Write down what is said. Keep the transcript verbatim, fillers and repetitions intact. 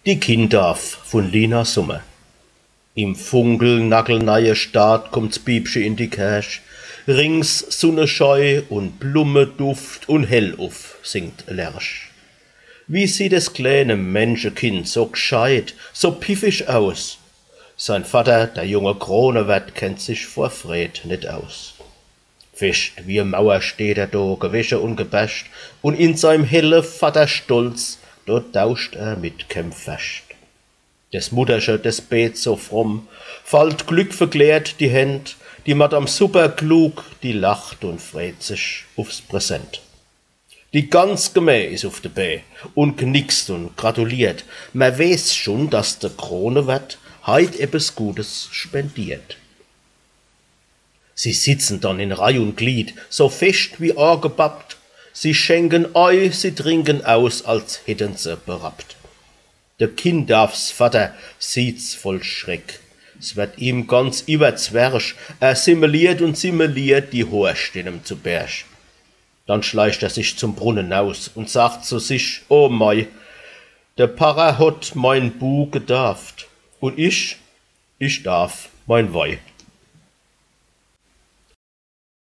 Die Kinndaaw vun Lina Sommer. Im funkelnagelneie Staat kummt's Biebche in die Kerch. Rings Sunneschei un Blummeduft un hell uff singt e Lerch. Wie sieht des kleene Menschekind so gscheit, so piffig aus? Sein Vatter, der junge Kronewert, kennt sich vor Freed net aus. Fescht wie e Mauer steht er do, gewäsche un gebärscht, un in seim helle Vatterstolz, do tauscht er mit kem Ferscht. Des Mutterche, des bet so fromm, falt glückverklärt die Händ, die Madam Supper klug, die lacht un freet sich uffs Präsent. Die ganz Gemää is uff de Bää un gnickst un gratuliert. Mer weeß schun, dass de Kronewert heit eppes Gutes spendiert. Sie sitzen dann in Reih un Glied, so fescht wie agebappt. Sie schenken ei, sie trinken aus, als hätten se berappt. De Kinndaafsvatter sieht's voll Schreck. S werd ihm ganz iwwerzwerch, er simmeliert un simmeliert, die Hoor stehn em zu Berch. Dann schleicht er sich zum Brunne naus un sagt zu sich: „O mei, de Parre hot mein Bu gedaaft un ich, ich daaf mein Wei.“